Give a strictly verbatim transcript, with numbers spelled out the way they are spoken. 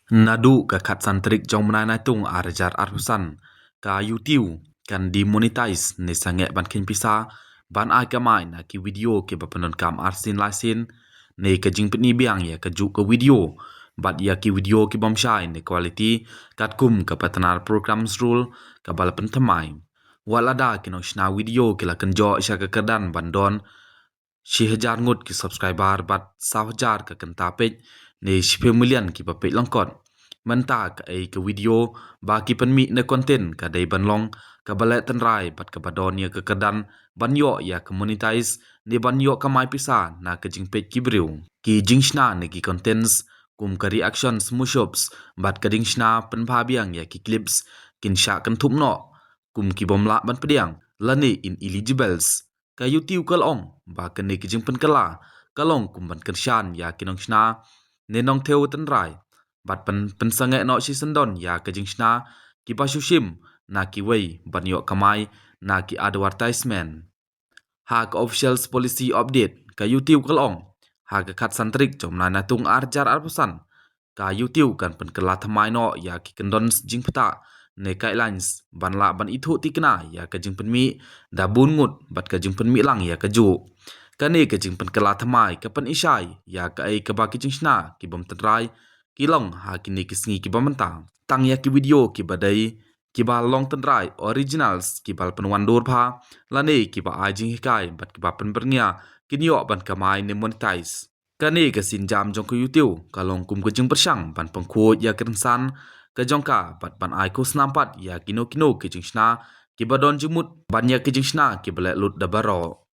Naduh ka khatsan tarik jong u bnai Naitung arhajar arphew san, ka YouTube kan demonetize ne sangeh ban kheiñ pisa ban ai kamai na ki video kiba pyndonkam arsien laisien ne ka jingpyni biang ïa kajuh ka video bad ïa ki video kibym shai ne quality, katkum ka Partner Programs Rule kaba la pynthymmai. Wat lada ki nongshna video ki la kynjoh sha ka kyrdan ban don shi hajar ngut ki subscriber bad saw hajar ka kynta peit ne shiphew million kiba peit lyngkot, mynta kaei ka video ba ki pynmih ne content ka dei ban long kaba leh tynrai bad kaba don ïa ka kyrdan ban ïoh ïa ka monetize ne ban ïoh kamai pisa na ka jingpeit ki briew. Ki jingshna ne ki contents kum ka reactions, mashups bad ka jingshna pynbha biang ïa ki clips kin shah kynthup noh kum kibym lah ban pdiang lane ineligibles. Ka YouTube ka la ong ba kane ka jingpynkylla ka long kum ban kyrshan ïa ki nongshna ne nongthew tynrai bad pyn, pynsangeh noh shisyndon ïa ka jingshna kiba shu shim na kiwei ban ïoh kamai na ki advertisement. Ha ka official policy update ka YouTube ka la ong, ha ka khatsan tarik jong u bnai Naitung arhajar arphew san, ka YouTube kan pynkylla thymmai noh ïa ki kyndon jingpyntah ne guidelines ban lah ban ithuh thikna ïa ka jingpynmih da bun ngut bad ka jingpynmih lang ïa kajuh. Kane ka jingpynkylla thymmai ka pyni shai ïa kaei kaba ki jingshna kibym tynrai ki long ha kine ki sngi kiba mynta. Tang ïa ki video kiba dei kiba long tynrai, originals, kiba la pynwandur bha lane kiba ai jinghikai bad kiba pynbyrngia kin ïoh ban kamai ne monetize. Kane ka sienjam jong ka YouTube ka long kum ka jingpyrshang ban pynkhuid ïa ka rynsan ka jong ka bad ban ai khusnam pat ïa kino kino ki jingshna kiba don jingmut ban ïa ki jingshna kiba leh lut da baroh.